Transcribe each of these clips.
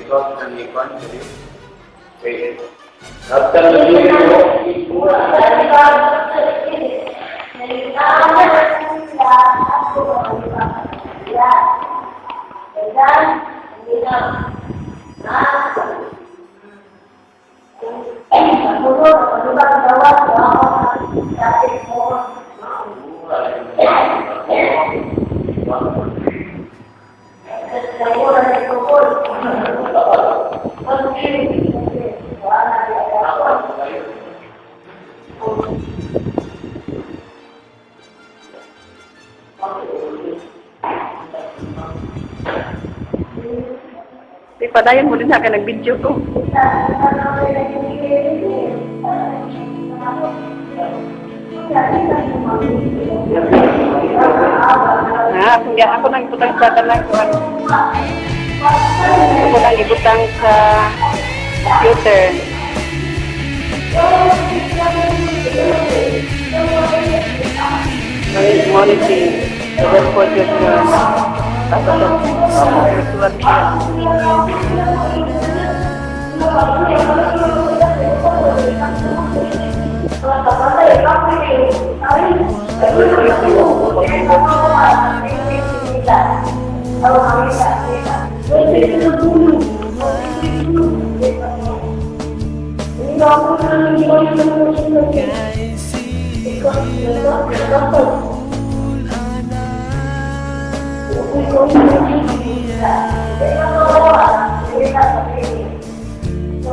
Ikaw ang ikon, dili. Okay. After the video, Di padayon mo din sa akin nag-video ko. Ha, ako ako nang ibutang sa tanang kuan. Ako nang ibutang sa computer. Monitoring. Record yun yun. Tapos, sulat siya.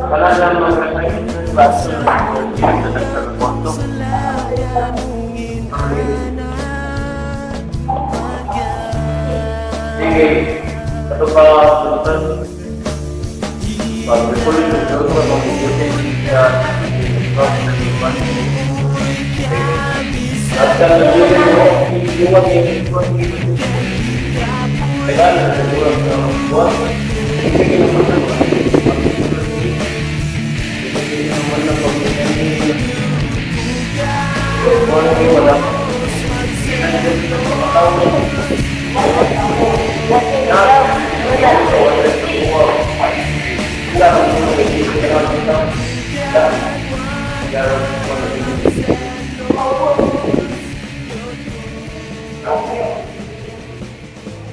Wala lang mga class. Sige, ito pa, pag-recording ng video, mag-video After the video,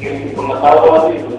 yung pangatawa dito.